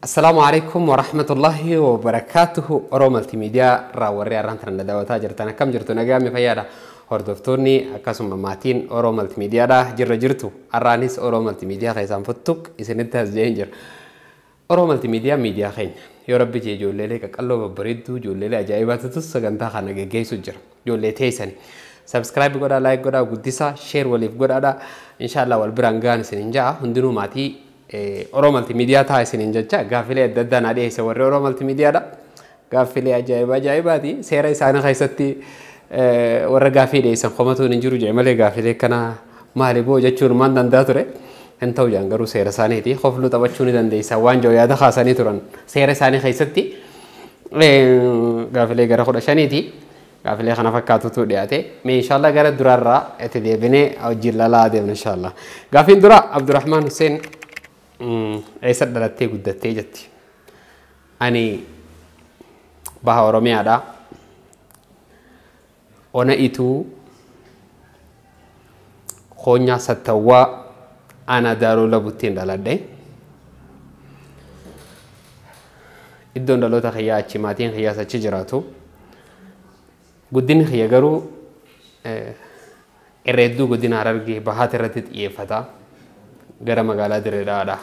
Assalaamu alaikum warahmatullahi wabarakaatuhu. Oromoo Multimedia irraa warri har'aan tana daawwataa jirtan akkam jirtu? Nagaa mi fayyaadha? Hordoftoonni akkasuma maatiin Oromoo Multimediaadha jirra jirtu. Har'aanis Oromoo Multimedia keessaan futtuq isinitti as jeen jira. Oromoo Multimedia miidiyaa keenya. Yoo rabbi jee ijoolleelee qaqalloo babbareedduu ijoolleelee ajaa'ibaatutu sagantaa kana geggeessu jira. Ijoollee teessani. Subscribe godhaa, like godhaa, guddisaa, share waliif godhaadha. Inshaallah wal biraan gahan isinin ja'a. Hundinuu maatii Oromoo Multimedia ta'a isinin jecha gaaffilee adda addaa naa dhiyeesse warri Oromoo Multimediaadha. Gaaffilee ajaa'iba ajaa'ibaati. Seera isaanii keessatti warra gaaffii dhiyeessan komatuun hin jiru jee malee gaaffilee kana maali boo jechuun maan danda'a ture. Hin ta'u jaan garuu seera isaaniiti. Kofluu taphachuu ni dandeessa waan jiru yaada kaasanii turan seera isaanii keessatti gaaffilee gara 15ti. Gaaffilee kana fakkaatutu dhiyaate. Mee inshaallah gara duraarraa itti deebinee hojiin lalaa deemna inshaallah. Gaaffiin dura Abdurrahmaan Hussein eessa dhalattee guddattee jetti. Ani baha Oromiyaadha. Ona Ituu Koonyaa Sattawwaa aanaa Daaroo Labuttiin dhaladhe. Iddoon dhaloota kiyyaa achi maatiin kiyyaas achi jiraatu. Guddinni kiyya garuu irra hedduu godina Harargee bahaati irratti xiyyeeffata. Gara magaalaa Dirree Dhawaadha.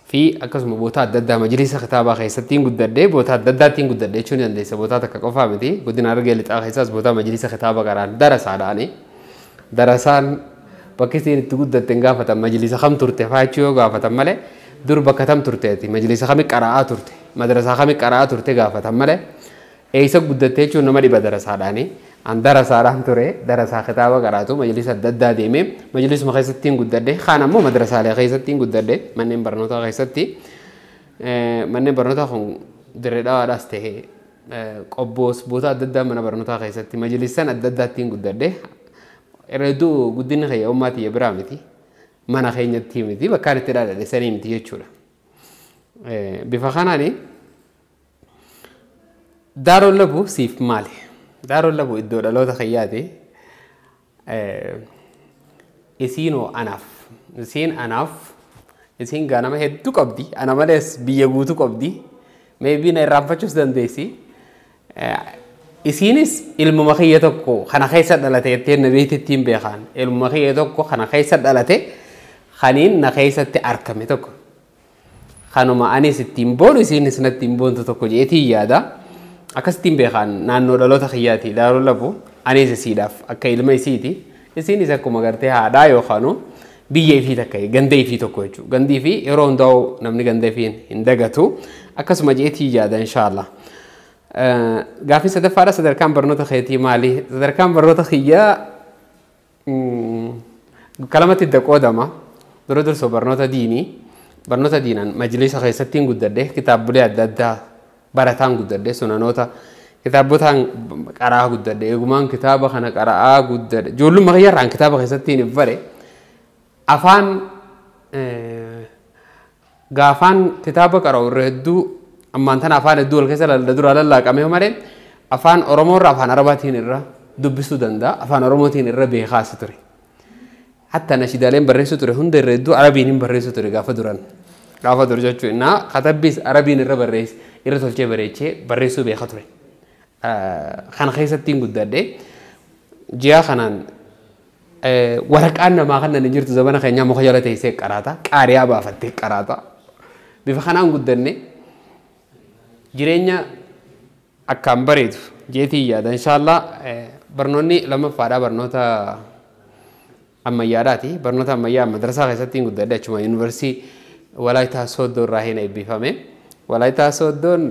Fi akkasuma boota adda addaa majlisa kitaabaa keessattiin guddadhee boota adda addaattiin guddadhee jechuun dandeessa. Boota takka qofaa miti. Godina Harargee lixaa keessaas boota majlisa kitaaba qaraan darasaadhaani. Darasaan bakki isiin itti guddatte hin gaafatan majlisa kam turte fa'aa jechuu yoo gaafatan malee dur bakka tam turteeti majlisa kami qara'aa turte madrasaa kami qara'aa turte gaafatan malee eessa guddatte jechuun nama dhiba darasaadhaani. An darasaadhaan ture darasaa kitaaba qaraatu majlisa adda addaa deemee majlisuma keessattiin guddadhe kaan ammoo madrasaalee keessattiin guddadhe manneen barnootaa keessatti manneen barnootaa kun Dirree Dhawaadhaas ta'e Qobboos boota adda addaa mana barnootaa keessatti majlisan adda addaattiin guddadhe. Irra hedduu guddinni kiyya ummaa tiyya biraa miti mana keenyatti miti bakkaan itti dhaladhe sanii miti jechuudha. Bifa kanaani Daaroon Labuu siif maali? Daaroon Labuu iddoo dhaloota kiyyaati. Isiinoo anaaf. Isiin anaaf. Isiin gaa nama hedduu qabdi. Ana malees biyya guutuu qabdi. Maybe na irraanfachuus dandeessi. Isiinis ilmuma kiyya tokko kana keessa dhalate jettee na beekti ittiin beekan. Ilmuma kiyya tokko kana keessa dhalate kaniin na keessatti argame tokko. Kanuma anis ittiin boonu isiinis natti hin boontu tokko jeetii yaada. Akkasittiin beekan naannoo dhaloota kiyyaati Daaroon Labuu anis isiidhaaf akka ilma isiiti. Isiinis akkuma gartee haadhaa yookaan biyya ifii takka ganda ifii tokko jechuudha. Gandii fi yeroo hundaa'u namni ganda ifii hin dagatu. Akkasuma jeetii yaada inshaallah. Gaaffii sadaffaadha sadarkaan barnoota keetii maali? Sadarkaan barnoota kiyyaa kalamatti idda qoodama. Dura dursoo barnoota diinii. Barnoota diinaan majlisa keessattiin guddadhe kitaabilee adda addaa barataan guddadhe sunanoota kitaabotaan qaraa guddadhe eegumaan kitaaba kana qaraa guddadhe ijoollummaa kiyyarraan kitaaba keessattiin hin bare afaan gaafaan kitaaba qara'u irra hedduu ammaan tana afaan hedduu wal keessa duraa lallaaqame malee afaan Oromoo irra afaan Arabaatiin irra dubbisuu danda'a afaan Oromootiin irra beekaas ture. Hatta nashidaaleen barreessuu ture hunda irra hedduu Arabiin hin barreessuu ture gaafa duran. Gaafa dur jechuun naa katabbiis Arabiin irra barreesse irra tolchee bareechee barreessuu beeka ture. Kana keessattiin guddadhe ji'a kanaan waraqaan namaa kan hin jirtu zamana keenyaa muka jala teessee qaraata qaariyaa baafattee qaraata. Bifa kanaan guddanne jireenya akkaan bareedu jeetii yaada inshaallah barnoonni lammaffaadhaa barnoota ammayyaadhaati. Barnoota ammayyaa madrasaa keessattiin guddadhe achuma yuunivarsiitii Walaayitaa Sooddoo irraa hin eebbifame. Walaayitaa Sooddoon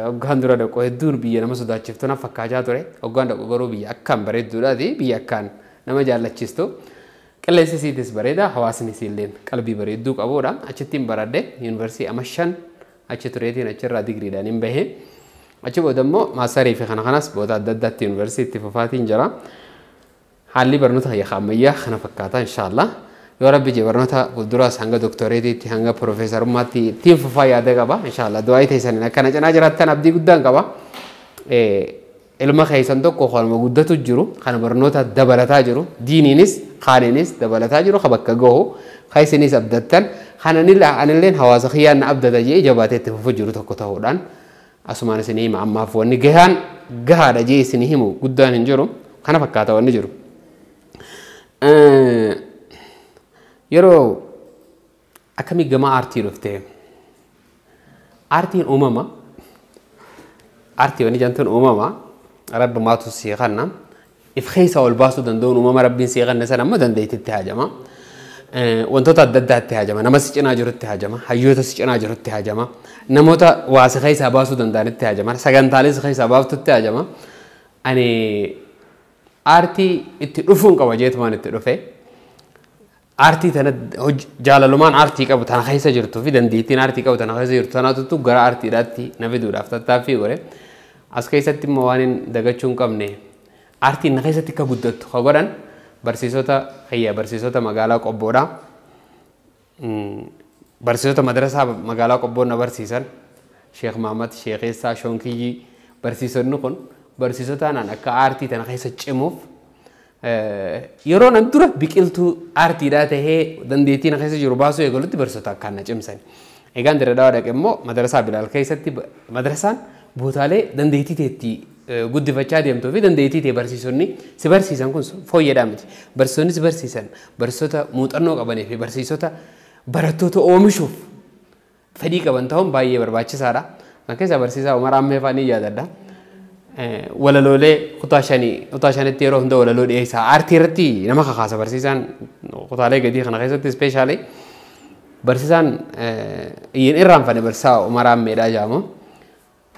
hoggaan dura dhaqu hedduun biyya nama sodaachiftu na fakkaachaa ture. Hoggaan dhaqu garuu biyya akkaan bareedduudhaati. Biyya akkaan nama jaallachiistu. Qilleensi isiitis bareeda hawaasni isiillee qalbii bareedduu qabuudha. Achittiin baradhe yuunivarsiitii ama 5 achi tureetiin achirraa digriidhaan hin bahe. Achi booda immoo maasarii fi kana kanas booda adda addaatti yuunivarsiitii fufaatiin jira. Haalli barnoota kiyya ammayyaa kana fakkaata inshaallah. Yoo rabbi jee barnoota fuulduraas hanga doktoreetiitti hanga piroofeesarummaatti ittiin fufaa yaada qaba inshaallah. Du'aa teessaniin akkana cinaa jiraattan abdii guddaan qaba. Ilma keessan tokko kanuma guddatu jiru kana barnoota dabalataa jiru diiniinis kaaniinis dabalataa jiru ka bakka gahu ka isinis abdattan Kananilleen hawaasa kiyyaan na abdata jee jabaatee itti fufuu jiru tokko ta'uudhaan asumaan isinii hima. Ammaaf wanni gahaan gahaadha jee isinii himu guddaan hin jiru. Kana fakkaata wanni jiru. Yeroo akkamii gama aartii dhuftee? Aartiin uumama. Aartii wanni jantuun uumama. Rabbumaatu sii kanna. If keessa ol baasuu danda'uun uumama rabbiin sii kanna sana ammoo dandeettitti haajama. Wantoota adda addaatti haajama. Nama si cinaa jirutti haajama. Hayyoota si cinaa jirutti haajama. Namoota waa si keessaa baasuu danda'anitti haajama. Sagantaalee si keessaa baaftutti haajama. Ani aartii itti dhufuun qaba jeetumaan itti dhufe. Aartii tana jaalalumaan aartii qabu tana keessa jirtuu fi dandeettiin aartii qabu tana keessa jirtu tanaatu gara aartiidhaatti na fiduudhaaf tattaaffii godhe. As keessatti immoo waan hin dagachuu hin qabne aartiin na keessatti akka guddattu ka godhan barsiisota kiyya, barsiisota magaalaa Qobboodha. Barsiisota madrasaa magaalaa Qobboon na barsiisan Sheekh Mahamad, Sheekh Eessaa, Shoonkiyyii, barsiisonni kun barsiisota anaan akka aartii tana keessa cimuuf yeroo nan dura biqiltuu aartiidhaa tahee dandeettii na keessa jiru baasuu eegalutti barsiisota akkaan na cimsan. Egaan Dirree Dhawaa dhaqe immoo madrasaa Bilaal keessatti, madrasaan bootaalee dandeettii teetti guddifachaa deemtuu fi dandeettii ta'e barsiisonni si barsiisan kun fooyyadhaa miti. Barsiisonni si barsiisan barsiisota muuxannoo qabanii fi barsiisota barattoota oomishuuf fedhii qaban ta'uun baay'ee barbaachisaadha. Kan keessaa barsiisaa Umar Ammee fa'aa ni yaadadha. Walaloolee kutaa shanii, kutaa shanitti yeroo hunda walaloo dhiyeessaa. Aartii irratti nama kakaasa barsiisaan kutaalee gadii kana keessatti ispeeshaalii. Barsiisaan hin irraanfanne barsiisaa Umar Ammeedhaa jedhamu.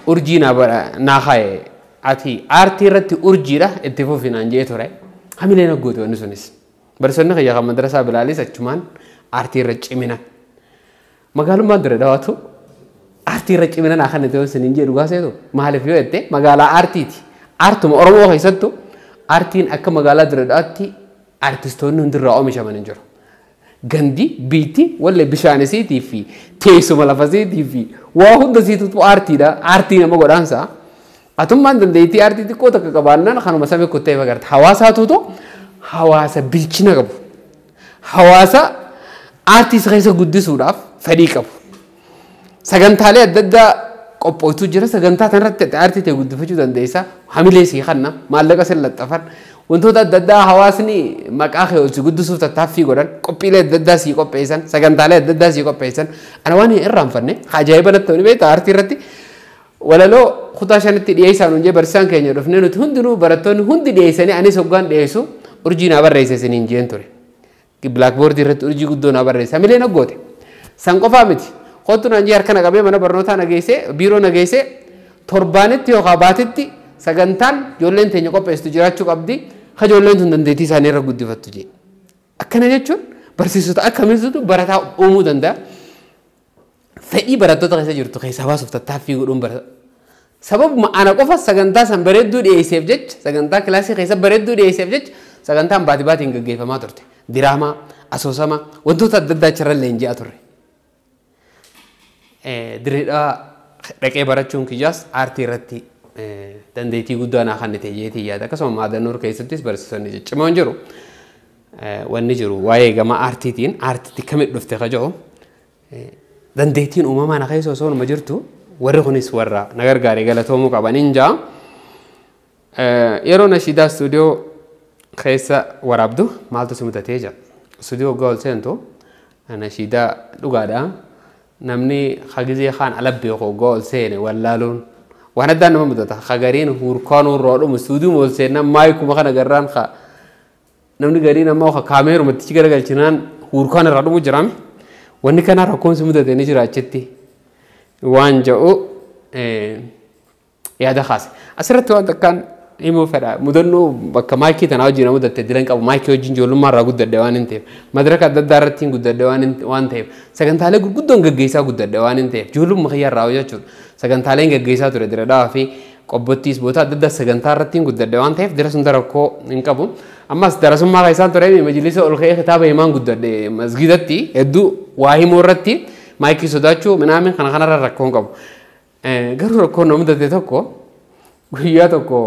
Urjii naa kaaye, ati aartii irratti urjiidha, itti fufi naan jee ture. Hamilee na goote wanni sunis. Barsiisonni kiyya kan madrasaa Bilaalis achumaan aartii irra cimina. Magaalummaan Dirree Dhawaatu aartii irra cimina naa kan ta'e sinin jedhu gaaseetu maaliif yoo jette, magaalaa aartiiti. Aartuma Oromoo keessattu aartiin akka magaalaa Dirree Dhawaatti aartistoonni hundirraa oomishaman hin jiru. Gandi biitti wallee bishaan isiitii fi teessuma lafa isiitii fi waa hunda isiitutu aartiidha. Aartii nama godhaansaa. Atummaan dandeettii aartii xiqqoo takka qabaannaan kanuma saba kuttee agarta. Hawaasaatutu hawaasa bilchina qabu. Hawaasa aartii isa keessa guddisuudhaaf fedhii qabu. Sagantaalee adda addaa qophooytu jira. Sagantaa kanarratti aartii ta'e guddifachuu dandeessa. Hamilee sii kanna, maallaqa sin laxxafan. Wantoota adda addaa hawaasni maqaa kee ol si guddisuuf tattaaffii godhan, qophiilee adda addaa sii qopheessan, sagantaalee adda addaa sii qopheessan. Ana waan hin irraanfanne ajaa'iba natti ta'u beektaa, aartii irratti walaloo kutaa shanitti dhiyeessaa nuun jee barsiisaan keenya. Dhufnee nuti hundinuu, barattoonni hundi dhiyeessanii, anis hoggaan dhiyeessu urjii naa barreesse isiniin jeen ture. Blackboardii irratti urjii guddoo naa barreesse. Hamilee na goote. San qofaa miti. Kottu naan jee harka na qabee mana barnootaa na geessee, biiroo na geessee, torbaanitti yookaan baatitti sagantaan ijoolleen teenya qopheessitu jiraachuu qabdi. Ka ijoolleen tun dandeettii isaanii irra guddifattu jee. Akkana jechuun barsiisota akkamiitu barataa uumuu danda'a? Fedhii barattoota keessa jirtu keessaa baasuuf tattaaffii godhuun barata. Sababuma ana qofa sagantaa san bareedduu dhiyeesseef jecha, sagantaa kilaasii keessa bareedduu dhiyeesseef jecha, sagantaan baatii baatiin gaggeeffamaa turte. Diraamaa, asoosama, wantoota adda addaa achirra leenji'aa turre. Dirree Dhawaa dhaqee barachuun kiyyaas aartii irratti dandeettii guddaa naa kennite jeetii yaada. Akkasuma Maadannuur keessattis barsiisonni ciccimoon jiru. Wanni jiru waa'ee gama aartiitiin aartiitti kamitti dhufte ka jedhu, dandeettiin uumamaa na keessa osoo numa jirtu warri kunis warra na gargaare galatoomuu qaban hin jaa. Yeroo nashiidaa istuudiyoo keessa waraabdu maaltu si mudatee jira? Istuudiyoo waggaa ol seentu nashiidaa dhugaadha. Namni hagizee kaan ala beeku waggaa ol seene wallaaluun waan addaan nama mudata. Hagariin hurkaanuu irraa dhumu istuudiyoo ol seennaan maayikuma kana garraan ka namni gariin ammoo ka kaameerumatti garagalchinaan hurkaan irraa dhumu jiraame. Wanni kana rakkoon si mudate ni jira achitti waan jedhu yaada kaase. Asirratti waan takkaan himuu fedha. Mudannoo bakka maayikii tanaa wajjin na mudatte dilan qabu. Maayikii wajjin ijoollummaa irraa guddadhe waan hin ta'eef, madaraka adda addaa irratti guddadhe waan ta'eef, sagantaalee gurguddoon gaggeessaa guddadhe waan hin ta'eef, ijoollummaa kiyya irraa jechuudha. Sagantaaleen gaggeessaa ture Dirree Dhawaa fi Qobbottiis boota adda addaa sagantaa irratti guddadhe waan ta'eef dira sun rakkoo hin qabu. Ammas darasummaa kan isaan ture majlisa ol ka'ee kitaaba himaan guddadhe, masgidatti hedduu waa himuu irratti maayikii sodaachuu minaamin kana kanarra rakkoo hin qabu. Garuu rakkoon na mudate tokko, guyyaa tokko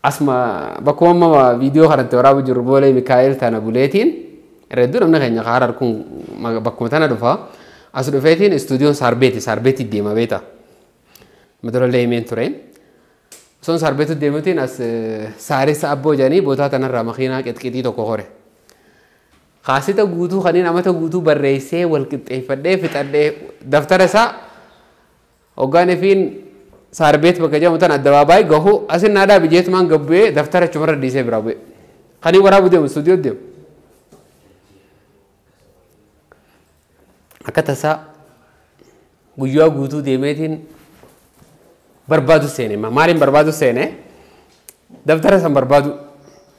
asuma bakkuma amma viidiyoo kanatti waraabu jiru Boolee Mikaa'el tana buleetiin Irra hedduu namni keenya Harar kun bakkuma tana dhufa. As dhufeetiin istuudiyoon Saarbeeti Saarbeetti deema beeta. Madurallee himeen ture. Osoon Saarbeetu deemuutiin as Saaressa Abboo jedhanii bootaa tanarraa makiinaa qixqixii tokko hore. Kaasita guutuu kanneen amata guutuu barreessee wal qixxeeffadhee fixadhee daftara isaa hoggaan ifiin Saarbeet bakka jedhamu tan addabaabaayii gahu asin naadaa bijeetumaan gabbu'ee daftara achumarra dhiisee biraa bu'e. Kanii waraabuu deemu istuudiyoo deemu. Akka tasaa guyyaa guutuu deemeetiin barbaadu seene. Maaliin barbaadu seene? Daftara san barbaadu.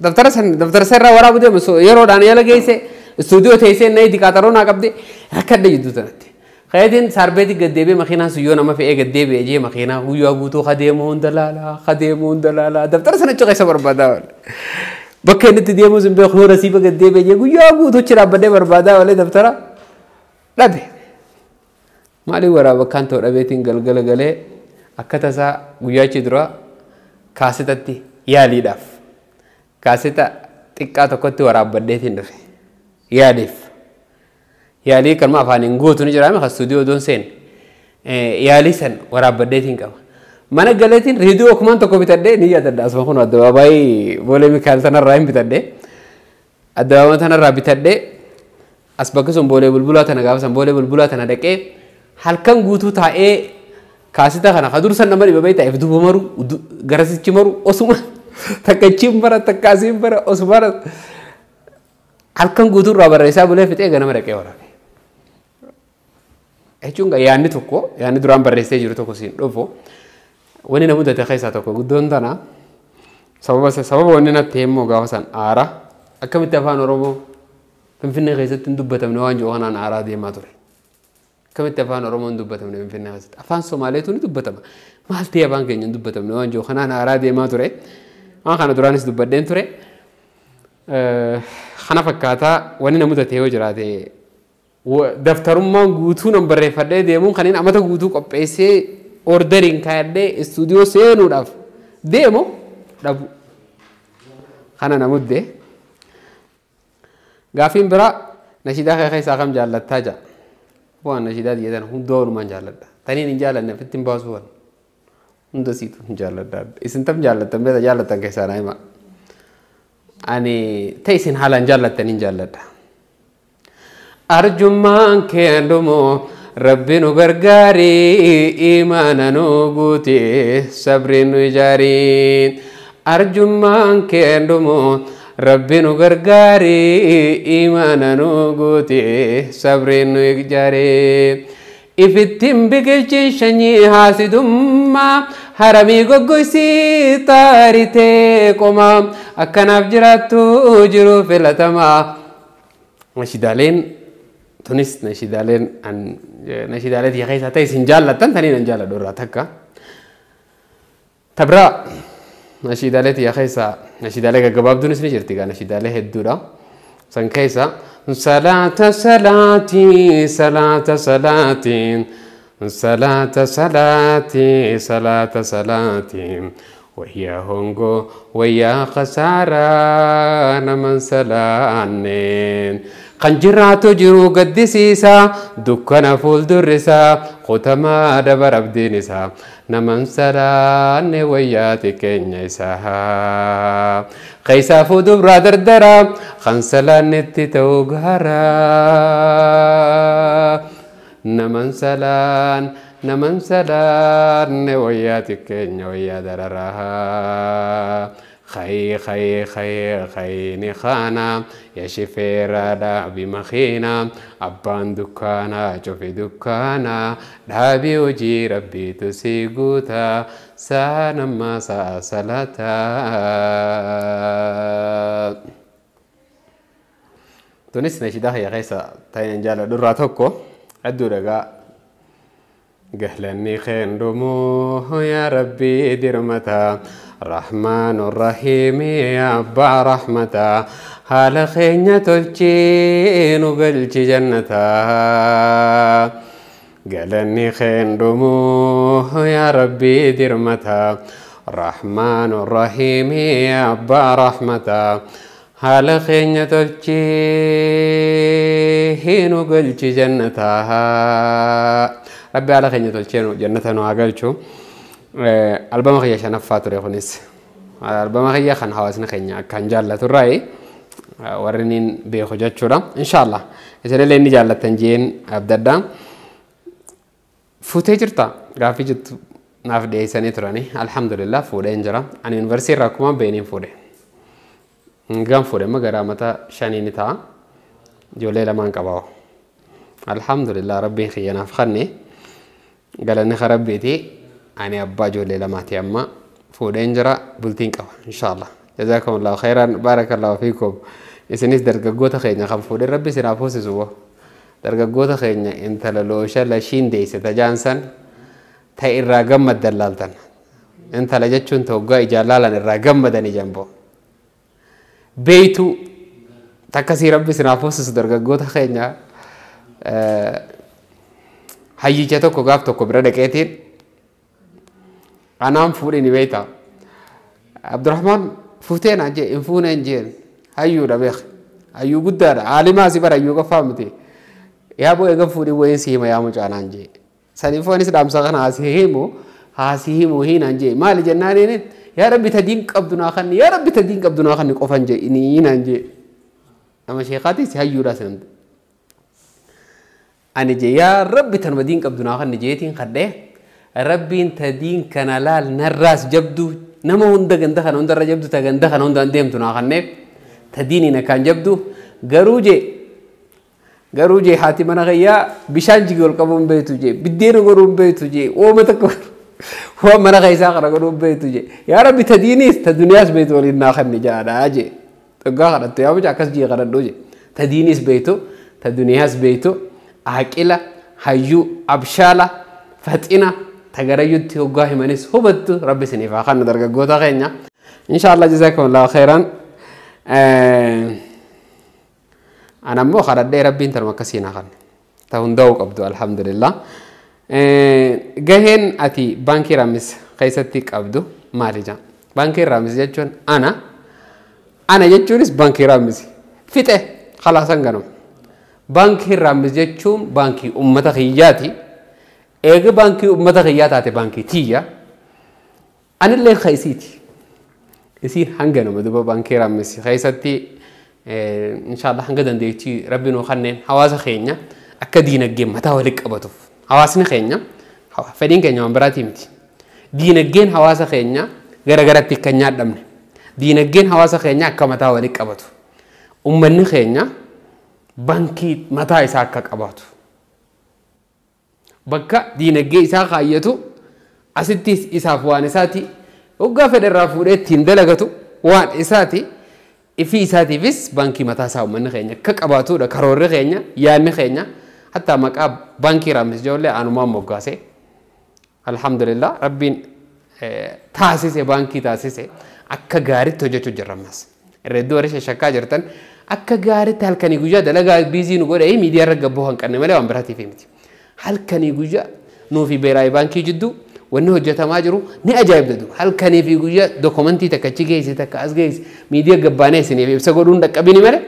Daftara san daftara san irraa waraabuu deemu yeroodhaan yala geesse istuudiyoo teessee na itti qaaxaroo naa qabde rakkadhe jidduu tanatti. Kayetiin Saarbeetti gad deebi'ee makiinaan sun yoo nama fe'ee gad deebi'ee jee makiinaa guyyaa guutuu kadeemu hunda laalaa kadeemu hunda laalaa daftara sana achi keessa barbaadaa oole. Bakka inni itti deemus hin beeku yoo rasiiba gad deebi'ee jee guyyaa guutuu achi dhaabbadhee barbaadaa oolee daftara dhabe. Maaliif waraaba akkaan ta'u dhabeetiin galgala galee akka tasaa guyyaa achi dura kaasetatti yaaliidhaaf kaaseta xiqqaa tokkotti waraabbadheetiin dhufe yaaliif. Yaalii kanuma afaaniin guutu ni jiraame kan istuudiyoo odoon seene yaalii san waraabbadheetiin qaba. Mana galeetiin reediyoo kumaan tokko bitadhee ni yaadadha asuma kun addabaabaayii Boolee Mikaa'el tanarraa hin bitadhee addabaabaayii tanarraa bitadhee as bakka sun Boolee Bulbulaa tana gaafa san Boolee Bulbulaa tana dhaqee halkan guutuu taa'ee kaasita kana ka dursan nama dhibamee taa'eef duuba maru garasichi maru osuma takka achiin bara takka asiin bara osuma halkan guutuu irraa barreessaa bulee fixee ganama dhaqee waraabe. Jechuun yaadni tokko yaadni duraan barreessee jiru tokko siin dhufu wanni na mudate keessaa tokko guddoon tana sababa sababa wanni natti immoo gaafa san aara akkamitti afaan Oromoo Finfinnee keessatti hin dubbatamne waan jiru kanaan aaraa deemaa ture. Akkamitti afaan Oromoo hin dubbatamne Finfinnee keessatti afaan Somaaleetu ni dubbatama maal ta'e afaan keenya hin dubbatamne waan jiru kanaan aaraa deemaa ture. Waan kana duraanis dubbadheen ture. Kana fakkaataa wanni na mudate yoo jiraate daftarummaan guutuu nan barreeffadhee deemuun kanneen amata guutuu qopheessee orderiin kaayadhee istuudiyoo seenuudhaaf deemu dhabu. Kana na mudde. Gaaffiin biraa nashiidaa kee keessaa kam jaallattaa jedha. Waan nashiidaa jedhan hunda walumaan jaalladha. Taniin hin jaallanne ofitti hin baasuu waan. Hunda siitu hin jaalladha. Isin tam jaallattan beekta jaallattan keessaa na hima. Ani ta'e isin haalaan jaallattan hin jaalladha. Arjummaan kee dhumoo Rabbi nu gargaarii imaana nu guuti sabri nu ijaarii. Arjummaan kee dhumoo Rabbi nu gargaarii imaana nu guuti sabri nu ijaarii. Ifittiin biqilchin sanyii haasidummaa haramii goggoysii taaritee qomaa akkanaaf jiraattu jiru filatamaa. Nashiidaaleen tunis nashiidaaleen nashiidaalee tiyya keessaa ta'e isin jaallattan taniin an jaalladhu irraa takka. Tabraa nashiidaalee tiyya keessaa nashiidaalee gaggabaabduunis ni jirti gaa nashiidaalee hedduudha. San keessa salaata salaatii salaata salaatiin salaata salaatii salaata salaatiin wayyaa hongoo wayyaa khasaaraa naman salaanneen. Kan jiraatu jiru gaddisiisa dukkana fuuldurrisaa kutamaa dabara abdiin isaa naman salaanne wayyaa xiqqeenya isaa. Keessaafuu dubraa dardaraa kan salaannetti ta'uu gaaraa. Naman salaan naman salaanne wayyaa xiqqeenya wayyaa dararaa. خي خي خي خيني خانا يا شفيرا دابي مخينا أبان دكانا شوفي دكانا دابي وجي ربي تسيقوتا سانا ما سا سلاتا. تونس نشيدها يا غيسا تاين جالا درا توكو أدو رقا قهلني خين دموه يا ربي درمتا رحمن الرحيم يا أبا رحمتا هال خينيا تلچين وقلچ جنتا قالني خين دموه يا ربي درمتا رحمن الرحيم يا أبا رحمتا Haala keenya tolchee nu galchi jannataa. Rabbi haala keenya tolchee jannata nu haa galchu. Albama kiyya shanaffaa ture kunis. Albama kiyya kan hawaasni keenya akkaan jaallaturraayi warri niin beeku jechuudha. Inshaallah isinillee inni jaallattan jeen abdadda. Fuutee jirta gaaffii jettu naaf dhiyeessanii turani. Alhamdulillah fuudheen jira. Ani yuunivarsiitii irraa akkuma beeniin fuudhe. Gan fuudhe amma gara mata 5 ni ta'a. Ijoollee 2 qaba. Alhamdulillah rabbiin kiyya naaf kenne. Galanni rabbiiti. Ani abbaa ijoollee 2ti amma fuudheen jira bultiin qaba inshaallah. Jazakumullahu khairan barakallahu fiikum. Isinis dargaggoota keenya kan fuudheen rabbi isinaaf hoosisu. Dargaggoota keenya intala loosha lashiin deesse tajaansan ta'e irraa gammaddan laaltan. Intala jechuun toggaa ijaan laalan irraa gammadan ijaan bo'o. Beeytu takkasii rabbi isinaaf hoosisu dargaggoota keenya hayyicha tokko gaaf tokko bira dhaqeetiin anaan fuudhe ni beeyta. Abdurrahmaan fuutee naan jee hin fuuneen jeen hayyuudha beek hayyuu guddaadha haalimaa si bara hayyuu qofaa miti. Yaa boo eega fuudhi wayiin si hima yaa mucaa naan jee. Saniifuu anis dhaamsa kana haasii himu hiinaan jee maali jennaaniin yaa rabbi tadiin qabdu naa kanni yaa rabbi tadiin qabdu naa kanni qofan jee inni hiinaan jee. Nama sheekaatis hayyuudha san. Ani jee yaa rabbi tanuma diin qabdu naa kanni jeetiin kadhee rabbiin tadiin kana laal narraas jabdu nama hunda ganda kana hundarra jabdu ta ganda kana hundaan deemtu naa kanneef tadiiniin akkaan jabdu garuu jee haati mana kiyyaa bishaan jigee ol qabuun beektu jee biddeena godhuun beektu jee ooma takka waan mana keessaa kana godhuun beektu jee yaa rabbi tadiiniis ta duniyaas beektu waliin naa kanni jaadhaa jee dhuggaa kadhattu yaa mucaa akkas jee kadhadhuu jee tadiiniis beektu ta duniyaas beektu aqila hayyuu abshaala faxina tagarayyutti hoggaa himanis hubattu rabbi isiniif haa kennu dargaggoota keenya. Inshaallah jazakumullahu khairan. Ana immoo kadhadhee rabbiin tanuma akkasii naa kenne. Ta hundaa'uu qabdu alhamdulillah. Gaheen ati baankii Raamis keessatti qabdu maali jaa? Baankii Raamis jechuun ana jechuunis baankii Raamis fixe khalaasan ganama. Baankii Raamis jechuun baankii uummata kiyyaati. Eega baankii uummata kiyyaa taate baankii tiyya. Anillee keessiiti. Isiin hanganuma duba baankii Raamis keessatti inshaallah hanga dandeettii rabbi nuu kanneen hawaasa keenya akka diinagdeen mataa walitti qabatuuf. Hawaasni keenya fedhiin keenya waan biraatii miti. Diinagdeen hawaasa keenya gara garatti akka hin nyaadhamne. Diinagdeen hawaasa keenya akka mataa walitti qabatu. Uummanni keenya baankii mataa isaa akka qabaatu. Bakka diinagdee isaa kaayyatu asittis isaaf waan isaati hoggaa fedhe irraa fuudhee ittiin dalagatu waan isaati ifii isaatiifis baankii mataa isaa uummanni keenya akka qabaatudha karoorri keenya yaadni keenya hatta maqaa baankii Raamis ijoollee anumaan moggaase. Alhamdulillah rabbiin taasise baankii taasise akka gaariitti hojjechuu jirra ammas. Irra hedduu warri shashakkaa jirtan akka gaariitti halkanii guyyaa dalagaa biizii nu godhee miidiyaa irra gabboo hanqanne malee waan biraatiif miti. Halkanii guyyaa nuufi beeraayi baankii jidduu wanni hojjetamaa jiru ni ajaa'ibdatu. Halkanii fi guyyaa dokumentii takka achi geesse takka as geesse miidiyaa gabbaanee isiniif ibsa godhuun dhaqqabini malee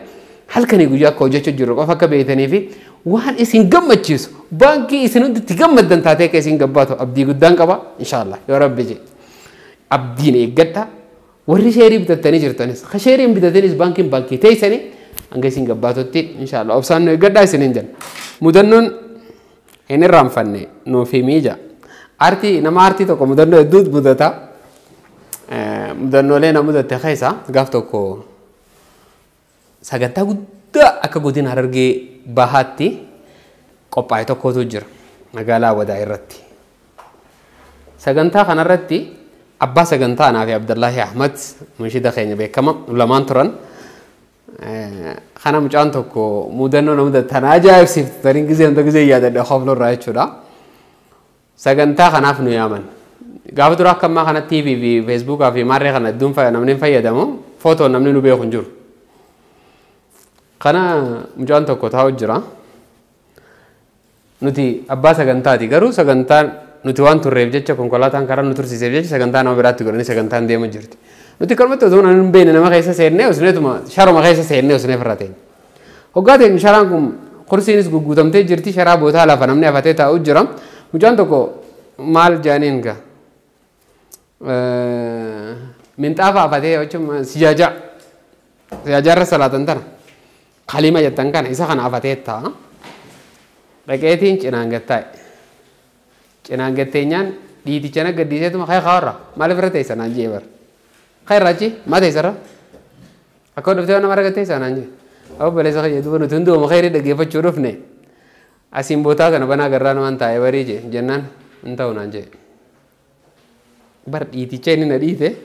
halkanii guyyaa akka hojjechuu jiru qofa akka beektanii fi waan isin gammachiisu baankii isin hundi itti gammaddan taatee akka isin gabbaatu abdii guddaan qaba inshaallah yoo rabbi jee. Abdiin eeggadha warri sheerii bitattanii jirtanis ka sheerii hin bitatanis baankiin baankii teessanii hanga isin gabbaatutti inshaallah obsaan nu eeggadhaa isiniin jenna. Mudannoon hin irraanfanne nuuf himii jaa. Aartii nama aartii tokko mudannoo hedduutu mudata. Mudannoolee na mudatte keessa gaaf tokko sagantaa guddaa akka godina Harargee Bahaatti qophaa'e tokkotu jira magaalaa Wadaa irratti. Sagantaa kanarratti abbaa sagantaa anaa fi Abdullaahi Ahmad munshida keenya beekama lamaan turan. Kana mucaan tokko mudannoo na mudatte tana ajaa'ibsiiftu taniin gizee hunda gizee yaadadhe hoflu irraa jechuudha. Sagantaa kanaaf nu yaaman. Gaafa dura akka ammaa kana TV fi Facebookaa fi maarree kana hedduun namni hin fayyadamu footoon namni nu beeku hin jiru. Kana mucaan tokko taa'u jira. Nuti abbaa sagantaati garuu sagantaan nuti waan turreef jecha konkolaataan karaa nu tursiiseef jecha sagantaa nama biraatti godhanii sagantaan deemu jirti. Nuti kanumatti osoo hin beekne nama keessa seennee osneetuma sharuma keessa seennee osnee ofirra teenya. Hoggaa teenyu sharaan kun kursiinis gugguutamtee jirti sharaa bootaa lafa namni hafatee taa'u jira. Mucaan tokko maal jaaniin gaa minxaafa hafatee jechuun sijaajaa sijaajaarra salaatan tana kalima jettan kana isa kana hafatee taa'a. Dhaqeetiin cinaan gattaa'e. Cinaan gatteenyaan dhiiticha na gaddiiseetuma kaya kawarra maaliif irra teessa naan jee bara. Kaya irraa achi maa teessarra? Akka dhuftee nama arga teessa naan jee. Obboleessa kiyya duuba nuti hunduu khayrii dhaggeeffachuu dhufne asiin bootaa kana banaa garraa namaan taa'ee barii jee jennaan hin ta'u naan jee. Bar dhiiticha inni na dhiite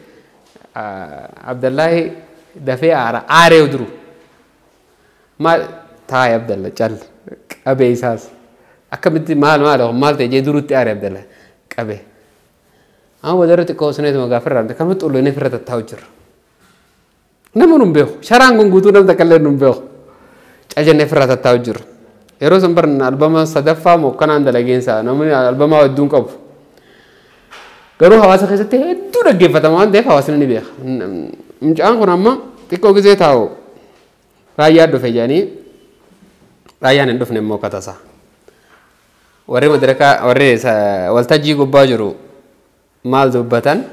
Abdallaahi dafee aara aaree duru. Maal taa'e Abdalla cal qabee isaas akkamitti maal maal maal ta'e jee durutti aare Abdalla qabee. Amma bodarra xiqqoo osneetuma gaafa irraa kanuma xulloonee ofirra tattaa'u jirra. Nama nun beeku sharaan kun guutuu namni takka illee nun beeku cajannee ofirra tattaa'u jirra. Yeroo san baran albama sadaffaa mookkanaan dalageensaa namni albamaa hedduun qabu. Garuu hawaasa keessatti hedduu dhaggeeffatama waan ta'eef hawaasni ni beeka. Mucaan kun amma xiqqoo gisee taa'u raayyaan dhufe jedhanii raayyaan hin dhufne immoo katasaa. Warri madarakaa warri waltajjii gubbaa jiru maal dubbatan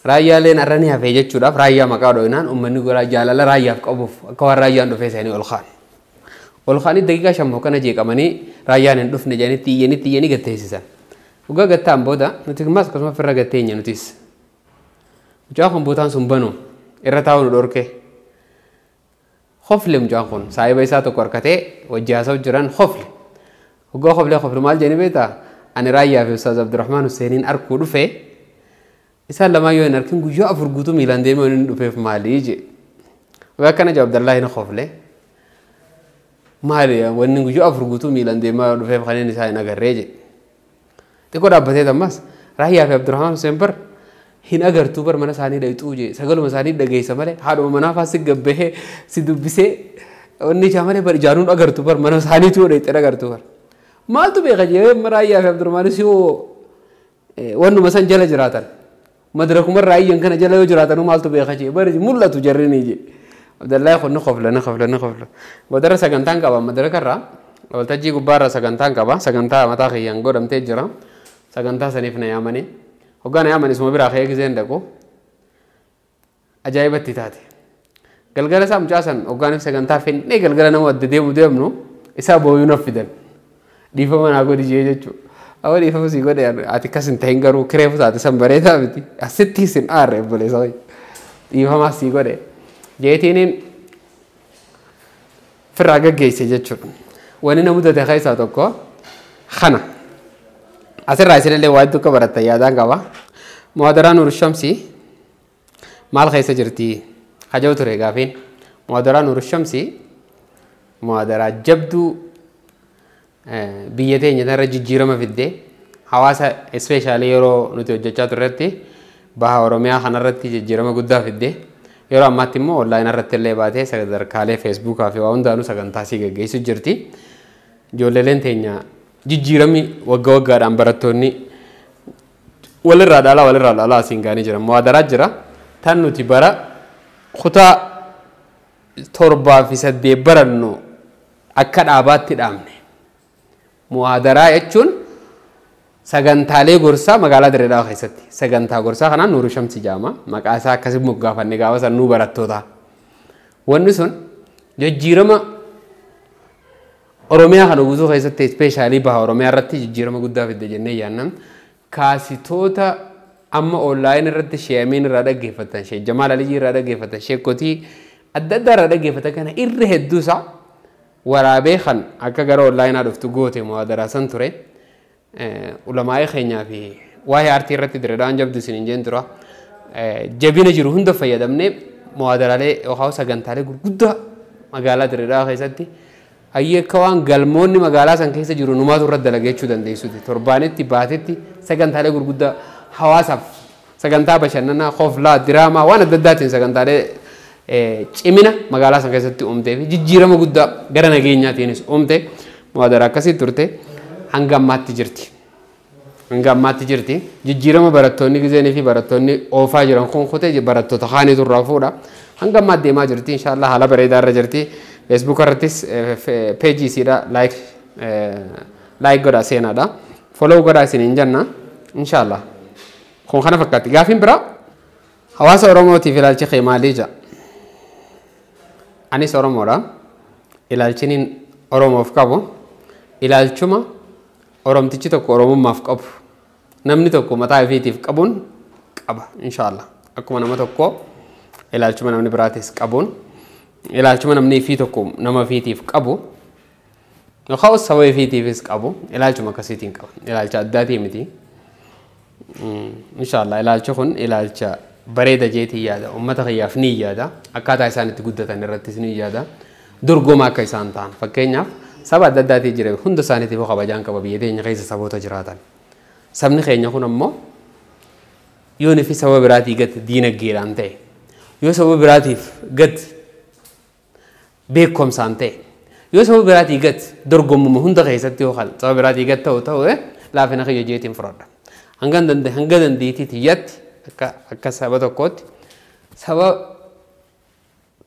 raayyaaleen har'a ni hafee jechuudhaaf raayyaa maqaa dho'inaan uummanni goraa jaalala raayyaaf qabuuf akka waan raayyaan dhufee seenii ol ka'an. Ol ka'anii daqiiqaa 5 kana jeeqamanii raayyaan hin dhufne jedhanii iyyanii iyyanii gatteessisan. Dhugaa gattaan booda nuti ammas akkasuma ofirra gatteenya nutis. Mucaan kun bootaan sun banu irra taa'u nu dhorke. Khofle mucaan kun saayiba isaa tokko harkatee wajji haasa'u jiran khofle. Dhugaa khoflee khofle maal jedhanii beektaa? Ani raayyaa fi Ustaaz Abdurrahmaan Huseeniin arkuu dhufe isaan lamaan yoo hin arkin guyyaa 4 guutuu miilaan deemee inni dhufeef maali jee. Dhugaa akkana jedhu Abdallaahi ni khofle. Maali wanni guyyaa 4 guutuu miilaan deemaa dhufeef kan inni isaa hin agarree jee. Xiqqoo dhaabbatee ammas raayyaa fi Abdurrahmaan Huseen bar hin agartuu bar mana isaanii dhayxuu jee sagaluma isaanii dhageessa malee haadhuma manaa faa si gabbahee si dubbisee wanni ijaa malee bar ijaanuun agartuu bar mana isaaniitu dhayxee agartuu bar. Maaltu beeka jee raayyaa fi Abdurrahmaanis yoo wannuma san jala jiraatan madarakuma raayyan kana jala yoo jiraatanuu maaltu beeka jee bari mul'atu jarrini jee. Abdallaahi kun ni khofla ni khofla ni khofla. Boodara sagantaan qaba madarakarraa waltajjii gubbaarra sagantaan qaba sagantaa mataa kiyyaan godhamtee jira. Sagantaa saniif na yaamanii hoggaa na yaamanii isuma biraa ka'ee giseen dhaqu ajaa'ibatti taate. Galgala isaa mucaa san hoggaaniif sagantaa fennee galgala nama adda deemu deemnu isaa booyuu naaf fidan. Dhiifama naa godhi jee jechuudha. Awwa dhiifama sii godhe ati akkas hin ta'in garuu kireefu taate san bareedaa miti asitti isin aarre obboleessa dhiifama sii godhe jeetiiniin firraa gaggeesse jechuudha. Wanni na mudate keessaa tokko kana. Asirraa isinillee waa hedduu akka barattan yaadaan qaba. Muhaadaraan Nuur Shamsii maal keessa jirti? Haja'u ture gaafiin. Muhaadaraan Nuur Shamsii muhaadaraa jabduu biyya teenya irra jijjiirama fiddee hawaasa ispeeshaalii yeroo nuti hojjechaa turretti baha Oromiyaa kanarratti jijjiirama guddaa fiddee yeroo ammaatti immoo onlaayinii irratti illee baatee sadarkaalee feesbuukaa fi waa hundaanuu sagantaa sii gaggeessu jirti. Ijoolleeleen teenya jijjiiramni waggaa waggaadhaan barattoonni walirraa dhaalaa asiin gaanii jiran. Muhaadaraa jira. Tan nuti bara kutaa 7 fi 8 barannu akka dhaabaatti dhaabne. Muhaadaraa jechuun sagantaalee gorsaa magaalaa Dirree Dhawaa keessatti. Sagantaa gorsaa kanaan Nuur Shamsi jedhama. Maqaa isaa akkasii moggaafanne gaafa san nuu barattoota. Wanni sun jijjiirama Oromiyaa kana guutuu keessatti ispeeshaalii baha Oromiyaa irratti jijjiirama guddaa fidde jennee yaadna. Kaasitoota amma onlaayin irratti sheemiin irraa dhaggeeffatan, Sheek Jamaal Aliyyi irraa dhaggeeffatan, sheekotii adda addaa irraa dhaggeeffatan kana irra hedduu isaa waraabee kan akka gara onlaayinaa dhuftu goote muhaadaraa san ture. Ulamaa'ee keenyaa fi waa'ee aartii irratti Dirree Dhawaan jabdu isin hin jeen tura. Jabina jiru hunda fayyadamnee muhaadaraalee yookaan sagantaalee gurguddaa magaalaa Dirree Dhawaa keessatti ayyee akka waan galmoonni magaalaa san keessa jiru numaatu irratti dalagachuu dandeessuuti. Torbaanitti baatetti sagantaalee gurguddaa hawaasaaf sagantaa bashannanaa, koflaa, diraamaa waan adda addaatiin sagantaalee cimina magaalaa san keessatti uumtee fi jijjiirama guddaa gara nageenyaatiinis uumte muhaadaraa akkasii turte hanga ammaatti jirti. Hanga ammaatti jirti. Jijjiirama barattoonni gizeenii fi barattoonni oofaa jiran kun kutee barattoota kaaniitu irraa fuudha. Hanga ammaatti deemaa jirti. Inshaallah haala bareedaa irra jirti. Facebook irrattis peejii isiidha like like godhaa seenaadha. Follow godhaa isiniin jenna. Inshaallah. Kun kana fakkaatti. Gaafiin biraa hawaasa Oromootiif ilaalchi kee maalii jedha? Anis Oromoodha. Ilaalchiniin Oromoof qabu ilaalchuma Oromtichi tokko Oromummaaf qabu namni tokko mataa ifiitiif qabuun qaba inshaallah. Akkuma nama tokko ilaalchuma namni biraatis qabuun ilaalchuma namni ifii tokko nama ifiitiif qabu yookaan saba ifiitiifis qabu ilaalchuma akkasiitiin qaba. Ilaalcha addaatii miti. Inshaallah ilaalchi kun ilaalcha bareeda jeetii yaada. Uummata kiyyaaf ni yaada. Akkaataa isaan itti guddatan irrattis ni yaada. Dorgomaa akka isaan ta'an fakkeenyaaf saba adda addaatii jira hunda isaaniitiif kabajaan qaba biyya teenya keessa saboota jiraatan. Sabni keenya kun ammoo yoo fi saba biraatii gad diinagdeedhaan ta'e yoo saba biraatiif gad beekumsaan ta'e yoo saba biraatii gad dorgommuma hunda keessatti yookaan saba biraatii gad ta'u ta'u laafina kiyya jeetiin fudhadha. Hanga dandeettii tiyyatti akka saba tokkootti saba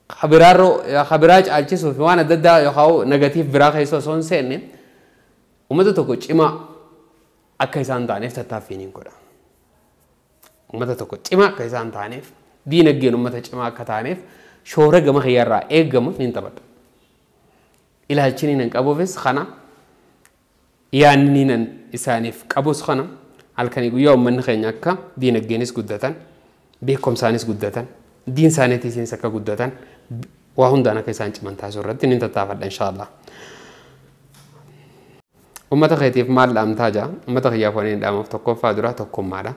kabiraa caalchisuuf waan adda addaa yookaan negatiif biraa keessa osoo hin seenne uummata tokko cimaa akka isaan ta'aniif tattaaffii ni godha. Uummata tokko cimaa akka isaan ta'aniif diinagdeen uummata cimaa akka ta'aniif shoora gama kiyyaarraa eegamu ni taphadha. Ilaalchi ni nan qabuufis kana yaadni nan isaaniif qabus kana halkanii guyyaa uummanni keenya akka diinagdeenis guddatan beekumsaanis guddatan diin isaaniitiinis akka guddatan waa hundaan akka isaan ciman taasisuu irratti ni tattaafadha inshaallah. Uummata keetiif maal dhaamtaa jaa? Uummata kiyyaaf waan hin dhaamuuf tokkoffaa dura tokkummaadha.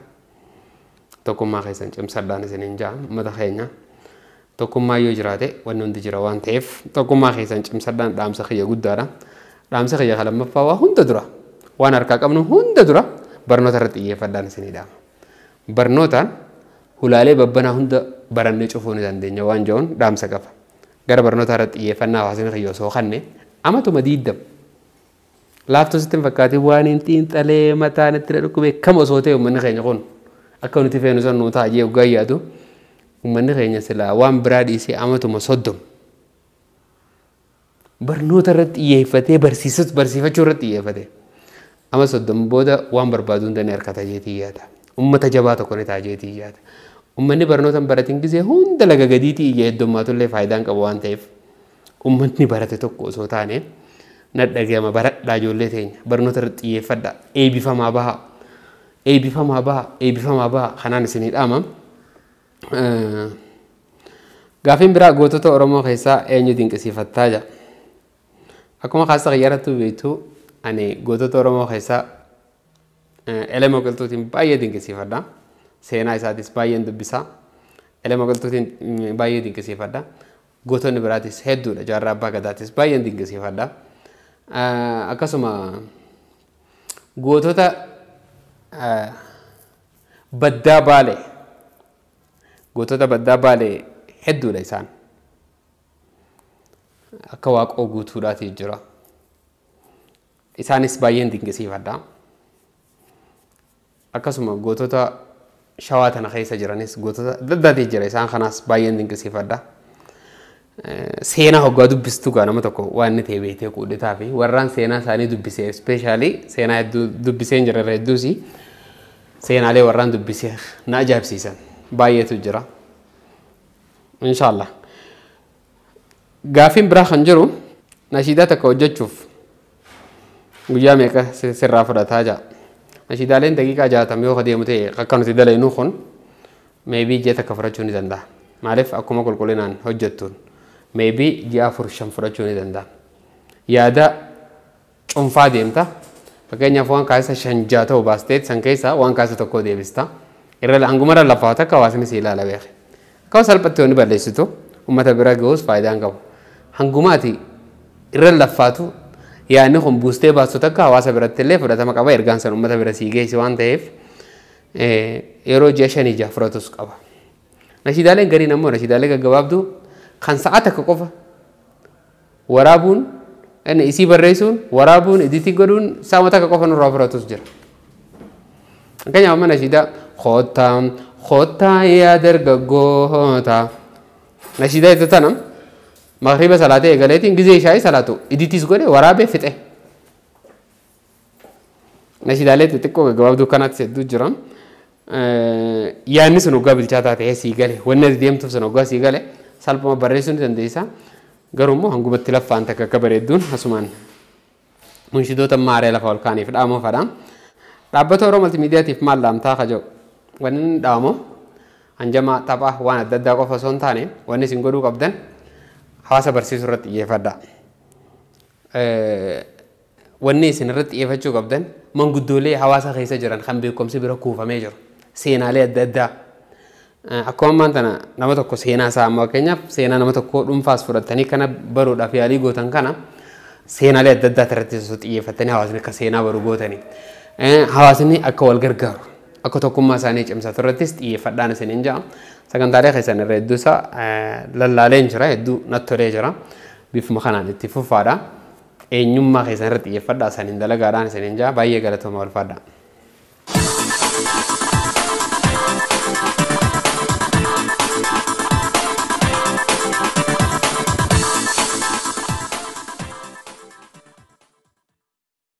Tokkummaa keessan cimsadhaan isiniin jaa uummata keenya. Tokkummaa yoo jiraate wanni hundi jira waan ta'eef tokkummaa keessan cimsadhaan dhaamsa kiyya guddaadha. Dhaamsa kiyya lammaffaa waa hunda dura waan harkaa qabnu hunda dura barnoota irratti xiyyeeffadhaan isinii dhaama. Barnootaan hulaalee babbanaa hunda barannee cufuu ni dandeenya waan jedhuun dhaamsa qaba. Gara barnoota irratti xiyyeeffannaa hawaasni kiyya osoo kanne amatuma diiddam. Laaftuu sitti hin fakkaatin waan hin xiinxalee mataan itti dhukkubee kam osoo ta'e uummanni keenya kun akka nuti feenu san nuu ta'a jee hoggaa yaadu uummanni keenya silaa waan biraa dhiisee amatuma 30 barnoota irratti xiyyeeffatee barsiifachuu irratti xiyyeeffate ama 30 booda waan barbaadu hunda ni harkata jeetii yaada. Uummata jabaa tokko ni ta'a jeetii yaada. Uummanni barnoota hin baratin gisee hunda laga gadiitii iyya heddummaatullee faayidaan qabu waan ta'eef uummanni barate tokko osoo taane nadhagama baradhaa ijoollee teenya barnoota irratti xiyyeeffadhaa eebbifamaa bahaa eebbifamaa bahaa eebbifamaa bahaa kanaan isinii dhaama. Gaafiin biraa gootota Oromoo keessaa eenyu dinqisiifattaa jira? Akkuma kaasa xiyyaarratti beektu ani gootota Oromoo keessaa Elemoo Qilxuutiin baay'ee dinqisiifadha. Seenaa isaatis baay'een dubbisa. Elemoo Qilxuutiin baay'ee dinqisiifadha. Gootonni biraatis hedduudha. Jaarraa Abbaa Gadaatis baay'een dinqisiifadha. Akkasuma gootota baddaa Baalee gootota baddaa Baalee hedduudha isaan. Akka Waaqoo guutuudhaati jira. Isaanis baay'een dinqisiifadha. Akkasuma gootota shawaa tana keessa jiranis gootota adda addaati jira. Isaan kanaas baay'een dinqisiifadha. Seenaa hoggaa dubbistu gaa nama tokko waan inni ta'e beektee quudhitaa fi warraan seenaa isaanii dubbisee ispeeshaalii seenaa hedduu dubbisee hin jirre hedduus seenaalee warraan dubbisee na ajaa'ibsiisan baay'eetu jira. Inshaallah. Gaafiin biraa kan jiru nashiidaa takka hojjechuuf guyyaa meeqa sirraa fudhataa jira. Nashiidaaleen daqiiqaa 60 yoo deemu ta'e akka nuti dalaynu kun meebii ji'a takka fudhachuu ni danda'a. Maaliif akkuma qulqullinaan hojjettuun meebii ji'a 4 5 fudhachuu ni danda'a. Yaada cuunfaa deemta. Fakkeenyaaf waan kaasa 5 6 ta'u baasteet san keessaa waan kaasa tokko deebista. Irra hanguma lafaa takka hawaasni si ilaala beeke. Akka salphatti wanni balleessitu uummata bira ga'uus faayidaa hin qabu. Hangumaati irra laffaatu yaadni kun buustee baastu takka hawaasa biratti illee fudhatama qaba. Ergaan san uummata bira sii geessi waan ta'eef yeroo ji'a 5 6 fudhatus qaba. Nashiidaaleen gariin ammoo nashiidaalee gaggabaabduu kan sa'a takka qofa waraabuun inni isii barreessuun waraabuun iditii godhuun sa'a takka qofa nurraa fudhatus jira. Fakkeenyaaf amma nashiidaa "Koottaa koottaa yaa dargaggoota", nashiidaa itti tana magriba salaatee eegaleetiin gizee ishaayii salaatu iditiis godhe waraabee fixe. Nashiidaalee xixiqqoo gaggabaabduu kanatti hedduu jira. Yaadni sun hoggaa bilchaataa ta'ee sii gale, wanni ati deemtuuf sun hoggaa sii gale, salphuma barreessuu ni dandeessa. Garuu immoo hangumatti laffaan takka akka bareedduun asumaan munshidoota maaree lafa ol kaaniif dhaamoo fadha. Dhaabbata Oromoo Maltiimiidiyaatiif maal dhaamtaa kaja'u? Wanni inni dhaamu hanjamaa tapha waan adda addaa qofa osoo hin taane, wanni isin godhuu qabdan hawaasa barsiisuu irratti xiyyeeffadha. Wanni isin irratti xiyyeeffachuu qabdan manguddoolee hawaasa keessa jiran kan beekumsi bira kuufamee jiru, seenaalee adda addaa. Akkuma ammaan tana nama tokko seenaa isaa, amma fakkeenyaaf seenaa nama tokkoo dhuunfaas fudhattanii kana baruudhaaf yaalii gootan kana, seenaalee adda addaa irratti osoo xiyyeeffattanii hawaasni akka seenaa baru gootanii. Hawaasni akka wal gargaaru, akka tokkummaa isaanii cimsatu irrattis xiyyeeffadhaan isiniin ja'a. Sagantaalee keessan irra hedduu isaa lallaaleen jira, hedduu natti tolee jira. Bifuma kanaan itti fufaadha. Eenyummaa keessan irratti xiyyeeffadhaa, isaaniin dalagaadhaan isiniin ja'a. Baay'ee galatooma, ulfaadha.